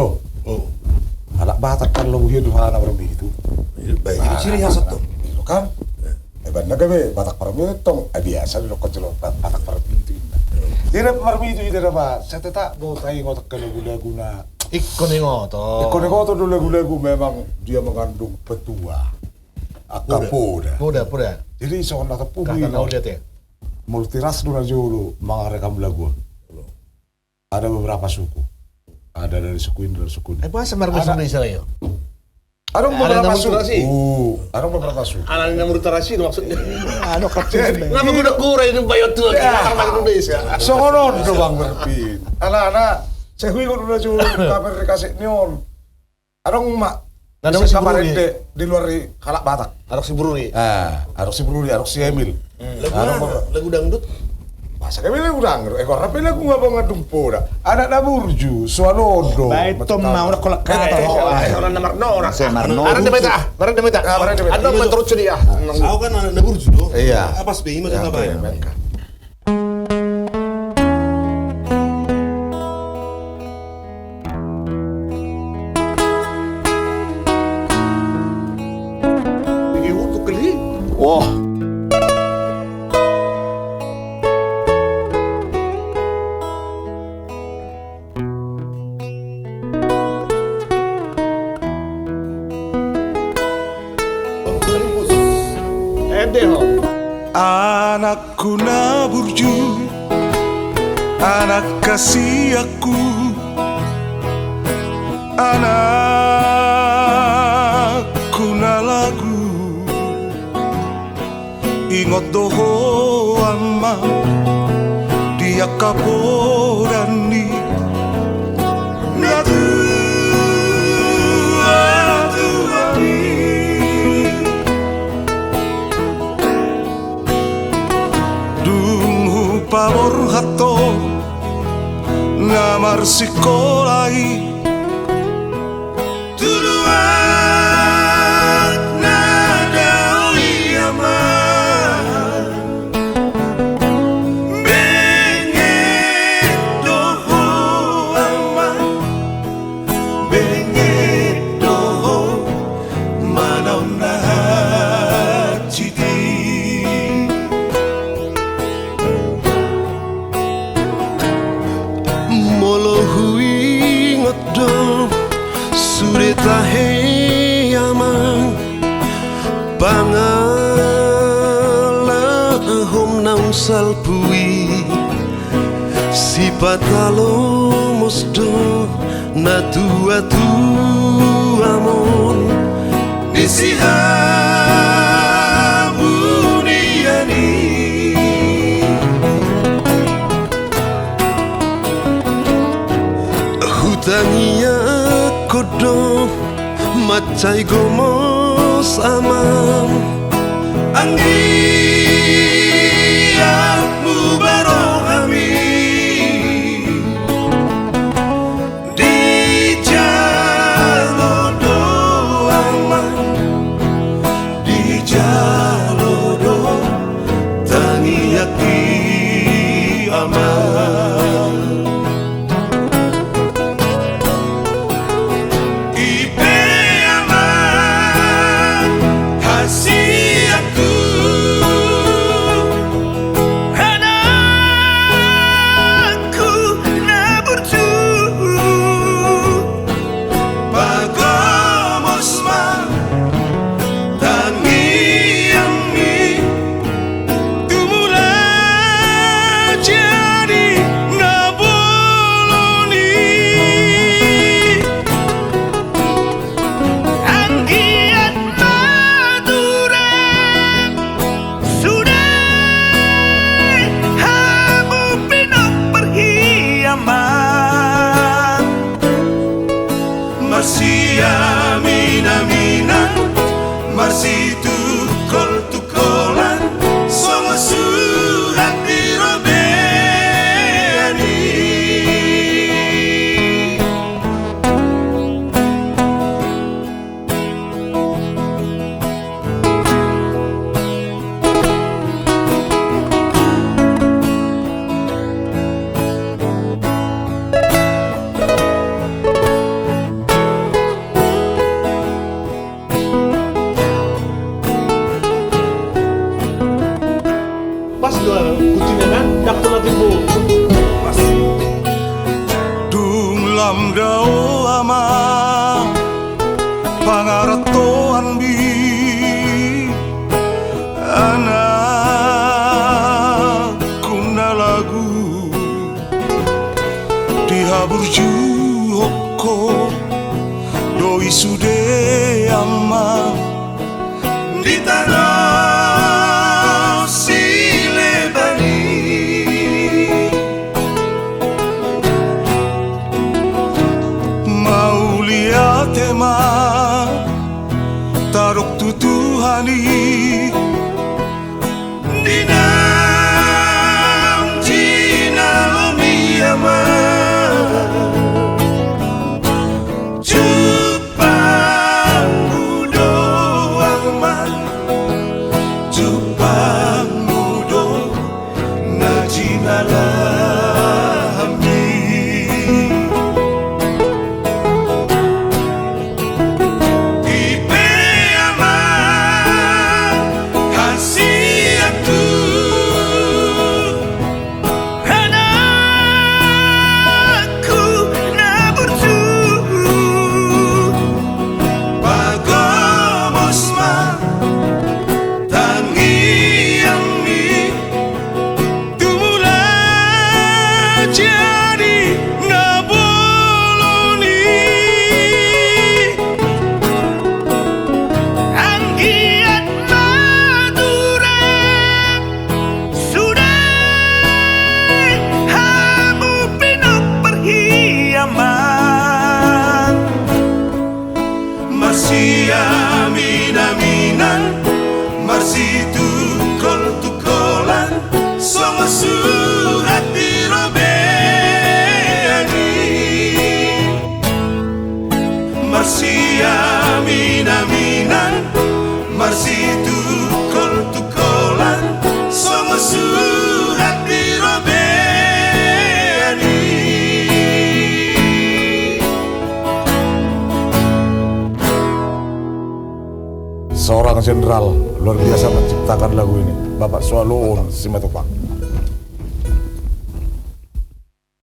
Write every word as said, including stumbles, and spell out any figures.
Oh. Halak Batak kan lobi hian do halak na marmitu. Baik. Ciri khas tu. Itu kan. Iba na gabe Batak Parmitu tong, eh, biasa do dohot jolo Ba-, Batak Parmitu inna. Jadi Parmitu itu apa? Saya tetap do taringot angka lagu-lagu na. Ingkon ingoton. Ingkon ingoton do lagu-lagu memang dia mengandung petua. Angka poda. Poda, poda. Jadi songon na tapuji. Molo tiras do na jolo mangarekam lagu on. Ada beberapa suku. Ada dari suku ini, dari suku ini. Eh, bahasa marga Indonesia ya? Ada beberapa suku. Ada beberapa suku. Anak na murtarasi maksudnya. Anu, kacil. Ngapa guna kura ini bayar tuan? Orang Indonesia. Songon on do Bang Berpin. Ala, ala. Saya hui guna jolo kabar dikasih nion. Adong ma. Adong si Buruni. Di luar ni halak Batak. Adong si Buruni. Ah, adong si Buruni, adong si Emil. Lagu dangdut. Masa kami lagu dangdut? Eh, kau rapi lagu ngapa ngandung poda? Anak na burju, soal ondo. Baik, Tom, mau nak kolak kata. Orang na marnorak. Saya marnorak. Orang na beta, orang na beta. Adong menterus dia. Aku kan anak na burju do. Iya. Apa sih, ima kata apa ya? Wah. Ede ho. Anakku na burju, anak kasihanku, anakku na lagu. Ingot do ho amang di angka poda ni natuatuami. Dung hupaborhat ho na marsikola i. Tuduhon na dao i amang. Benget do ho amang. Benget do ho manaon na hansit i. Molo huingot do sude tahe amang, pangalahom naung salpu i. Sipatalomos do natuatuam on di sihabunian i. Hutangiangkon do mansai gomos amang, anggiat muba roham i. Dijalo do amang, dijalo do tangiangki amang. I pe amang hasianku, anakku na burju, pagomos ma tangiangmi. Tumula jadi na bolon i, anggiat madura sude hamu pinompar i amang. Marsiaminaminan, marsitungkoltungkolan, songon suhat di robean i. Ama, pangarantoanmi, anakku na lagu, dihaburjuhon ho do i sude, Ama, di tano sileban i. Mauliate ma tadok tu Tuhan i, di naung jinalomi, Ama. Jumpangmu do, Ama, jumpangmu do na jinalahanmi. I pe, Ama, hasianku, anakku na burju, pagomos ma tangiangmi, tu mula jadi na bolon i. Anggiat ma ture sude hamu pinompar i, Ama. Marsiaminaminan, marsitungkoltungkolan, songon suhat di robean i. Marsiaminaminan, marsitungkoltungkolan, songon suhat di robean i. Seorang jenderal luar biasa menciptakan lagu ini, Bapak Soaloon Simatupang.